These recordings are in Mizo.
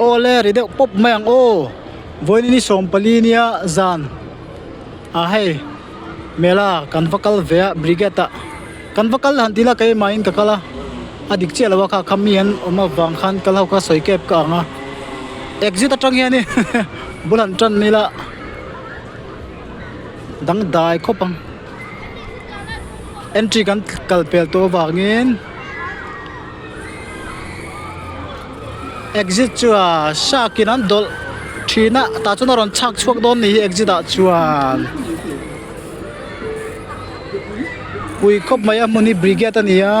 Awle ri deuh pawp mai ang aw vawiin ni 14 nia zan ah hei mela kan va kal ve a brigade ah kan va kal han tila keimah in ka kal a a dik chiah lo a kha kha mi an awm avang khan kal ho kha sawi kep ka ang a exit atang hianin bul han tan ila dangdai khawp ang. Entry kan kal pel tawh avangin exit chu a shark in an dawlh thin a tah chuan a rawn chhak chhuak dawn ni hi exit ah chuan pui khawp mai a hmun hi brigade a ni a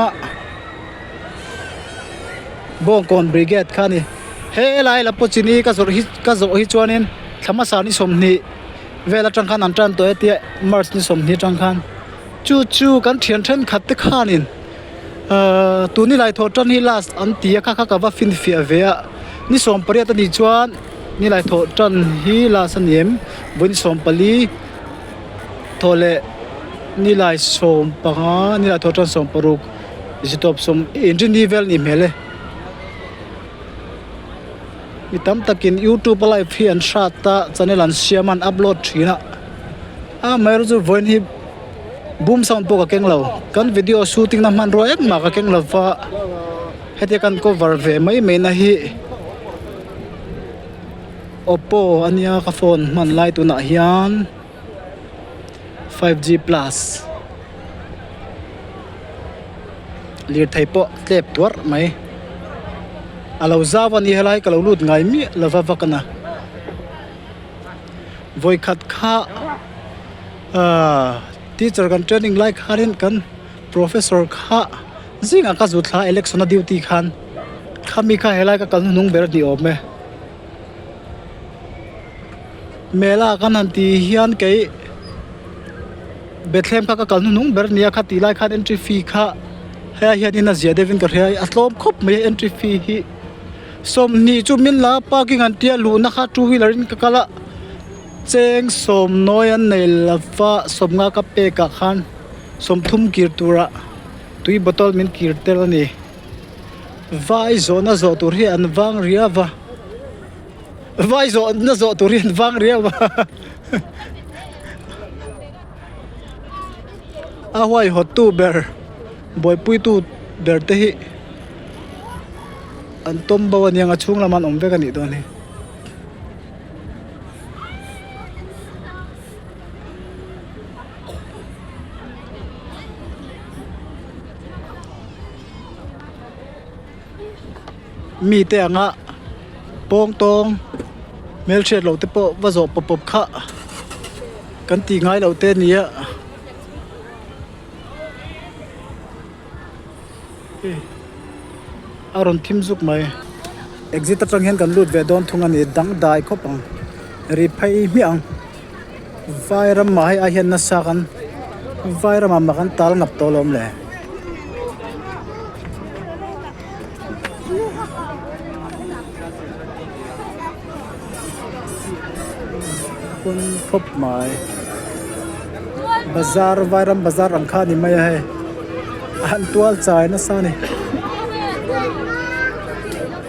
bawngkawn brigade kha a ni helai la pawh chini ka zawrh hi ka zawh hi chuanin thla hmasa ni 20. Vel atang khan an tan tawh e tia March ni 20 atang khan chu chu kan thian thenkhat te khanin ahh tuni laithawh tan hi last an ti a kha kha ka va finfiah ve a ni 18 anih chuan ni laithawh tan hi last a ni em vawi ni 14 thawh leh ni lai 15 ni laithawh tan 16 zitawp sawm inrinni vel a nih hmel e. Mi tam takin youtube a live hi an hrat a channel an siam a an upload thin a amaherawh chu vawiin hi boom sound pawh ka keng lo kan video shooting na hmanrua engmah ka keng lo va hetia kan cover ve mai mai na hi oppo ania ka phone hman lai tunah hian 5G plus lirthei pawh tlep tuarh mai a lo zau a ni helai ka lo lut ngai miah lova vak a na vawikhat kha ahh teacher kan training lai khanin kan professor kha zingah ka zut thla a election a duty khan khami kha helai ka kal hnuhnung ber a ni awm e. Mela kan han tih hian kei Bethlehem kha ka kal hnuhnung ber nia kha tih lai khan entry fee kha helai hianin a zia deuhin ka hria a tlawm khawp mai a entry fee hi 20 chu min la parking an tia luhna kha two wheeler in ka kal a cheng sawmnawi an nei lova 50 ka pek ah khan 30 kir turah tui bottle min kir tel a ni vai zawhna zawh tur hi an vang riau a. Vai zawh na zawh tur hi an vang riau a a huaihawt tu ber buaipui tu ber te hi an tawm bo aniang a chhung lamah an awm vek a nih dawn hi. Mite anga pawng tawng hmelhriat loh te pawh va zawh pawp pawp kha kan tih ngai loh te nia a rawn thim zuk mai exit atang hian kan lut ve dawn thung a ni dangdai khawp ang ri phei hmiah ang vai ramah hei ai hian nasa kan vai ramah mah kan tal ngap tawh alawm le. Pawn khawp mai bazar vairam bazar ang kha a ni mai a hei a han tual chai nasa a ni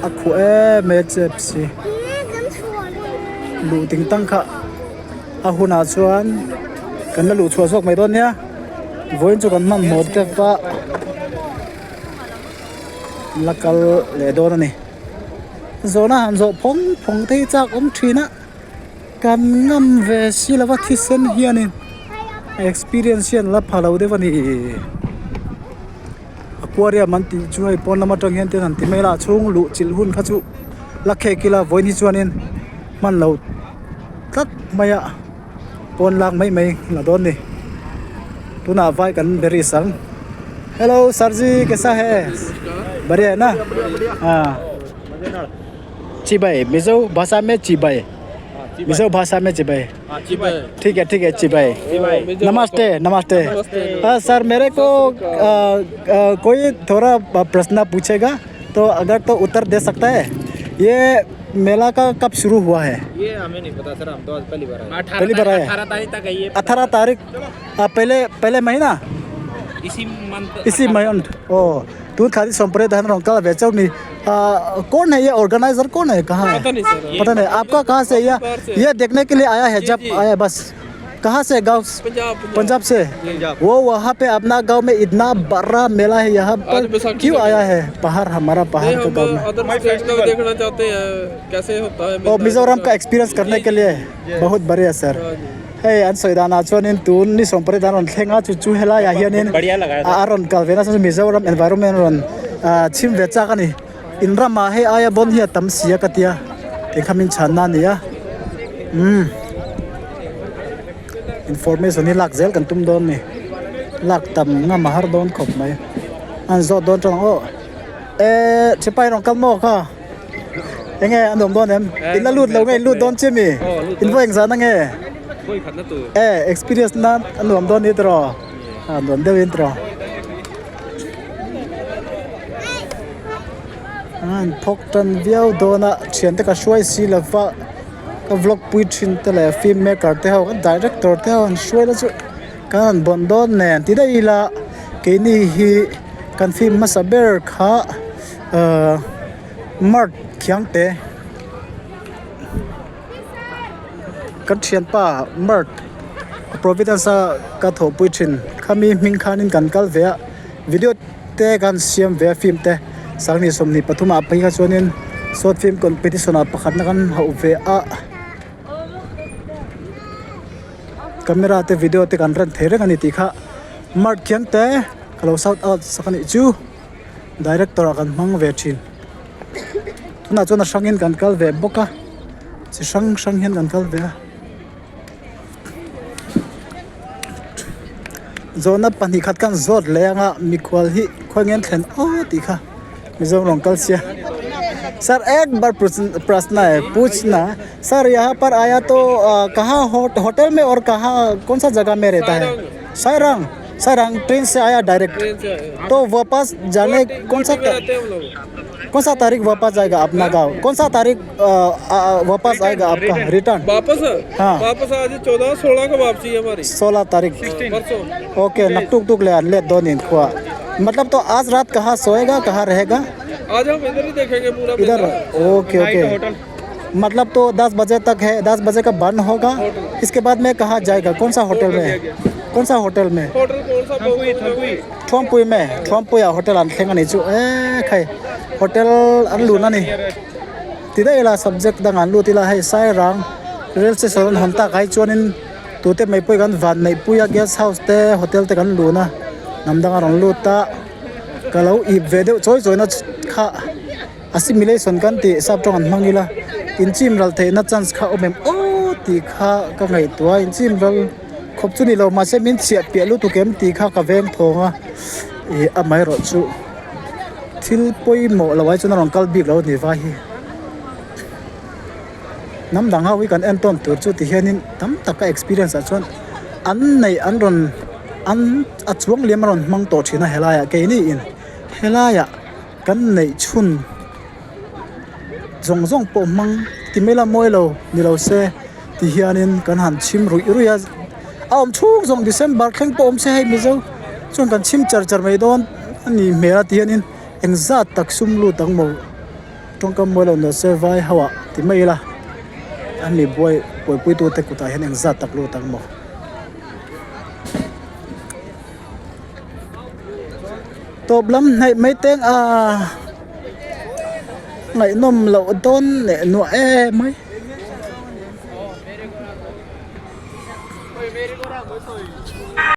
a khuh em em chep si luh ding tang kha a hunah chuan kan la luh chhuah zawk mai dawn nia vawiin chu kan hmanhmawh tep a. La kal leh dawn a ni. Zawhna han zawh phawng phawng te hi chak awm thin a, kan ngam ve si lova thisen hianin experience hian la pha lo deuh a ni. Aquarium an tih chu hei pawn lam atang hian tin han ti mai la a chhung luh chilh hun kha chu la khek ila vawiin hi chuanin hman lo tlat mai a pawn lak mai mai la dawn ni. Tunah vai kan be ri sang. Hello sir ji kaisa hai badhiya hai na haa chibai mizo bhasha mein chibai mizo bhasha mein chibai theek hai theek hai chibai namaste namaste sir mere ko koi thoda prashna puchhega to agar to uttar de sakta hai ye mela ka kab shuru hua hai ye hame nahi pata sir hum to aaj pehli baar aaye pehli baar aaye 18 tareekh tak hai ye 18 tareekh pehle pehle mahina इसी मंथ। इसी मंथ ओ tun thla ni sawmpariat ah hian rawn kal ve chauh ni ah kawn hei a organizer kawn hei कहाँ है पता नहीं सर। पता नहीं आपका कहाँ से यह बाहर से। ये देखने के लिए आया है जब जी। आया बस कहाँ से गांव पंजाब। पंजाब से वो वहाँ पे अपना गांव में इतना बड़ा मेला है यहाँ आज पर बैसाखी क्यों का आया है बाहर हमारा पहाड़ नहीं के हम गांव में अदर स्टेट का भी देखना चाहते हैं कैसे होता है और मेला। मिजोरम का एक्सपीरियंस करने के लिए बहुत बढ़िया सर हाँ जी। Hei an sawi danah chuanin tun ni sawmpariat an rawn thleng a chu chu helaiah hianin a rawn kal ve nasa chu Mizoram environment rawn ah chhim ve chak a ni in ramah hei aia bawn hi a tam si a ka tia tikha min chhanna a ni a umm information hi lak zel kan tum dawn a ni lak tam ngam a har dawn khawp mai an zawt dawn tang aw eh thipai rawn kal maw kha. Enge an awm dawn em? In la lut lo nge in lut dawn che mi? In vawi engzah na nge? E experience nan a nuam dawn ni tiraw? A nuam deuh in tiraw? An phawk tan viau dawn a thiante ka hruai si lova ka vlog pui thin te leh film maker te ho ka director te ho an hruai na chu kan han bawn dawn nen ti daih ila keini hi kan film hmasa ber kha ahh. Mark Khiangte kan thianpa Mark Providence a ka thawhpui thin khami hming khanin kan kal ve a video te kan siam ve a film te sanghnih 23 ah phei kha chuanin short film competition ah pakhatna kan hauh ve a camera te video te kan rent thei reng a ni tih kha Mark Khiangte ka lo shout out sak a nih chu. Director ah kan hmang ve thin tunah chuan a hrangin kan kal ve bawk a chi hrang hrang hian kan kal ve a zawhna pahnih khat khan zawt leh anga mikhual hi khawnge an thlen aw tih kha Mizoram rawn kal sia sir ek bar prasna hai puchna sir yaha par aaya toh kaha hotel mein aur kaha kaun sa jagah mein rehta hai Sairang Sairang train से आया direct train से आए। तो वापस जाने कौन सा में रहते हैं हम लोग। कौन सा तारीख वापस जाएगा अपना गांव कौन सा तारीख वापस आएगा आपका रिटर्न? वापस? हाँ। वापस आज 14 16 को वापसी है हमारी। 16 तारीख परसों। ओके नकटुक टुक ले ले दो दिन हुआ मतलब तो आज रात कहाँ सोएगा कहाँ रहेगा? आज हम इधर ही देखेंगे पूरा इधर। ओके ओके मतलब तो 10 बजे तक है 10 बजे का बंद होगा इसके बाद में कहाँ जाएगा कौन सा होटल में कौन सा होटल में? होटल कौन सा? Thuampui me Thuampuia hotel an thleng a nih chu e khai hotel an lun a ni ti daih ila subject dang an lut ila hei Sairang rail station an hawn tak ah hi chuanin tute mai pawh hi kan van neih pui a guest house te hotel te kan lun a hnam dang a rawn lut a ka lo ip ve deuh chawi chawi na kha assimilation kan tih sap tawng an hmang ila inchim ral theihna chance kha awm em aw tih kha ka ngaihtuah a inchim ral. Khawp chu ni lo mahse min chhiah piah lutuk em tih kha ka veng thawng a ih amaherawh chu thil pawimawh lo ai chuan a rawn kal bik lo a ni vai hi hnam dang ho hi kan en tawn tur chu ti hianin tam taka experience ah chuan an neih an rawn an a chuang liam a rawn hmang tawh thin a helaiah keini in helaiah kan neih chhun. Zawng zawng pawh hmang ti mai la mawi lo ni lo se ti hianin kan han chhim ruih ruih a a awm chhung zawng December thleng pawh awm se hei Mizo chuan kan chhim char char mai dawn a ni hmel a ti hianin engzat tak sum lut ang maw tawngkam mawi lo ni se vai ho ah ti mai ila a mi buai buaipui tu te kutah hian engzat tak lut ang maw. Tawp lam hnaih mai teng a ngaihnawm loh dawn leh nuah em mai.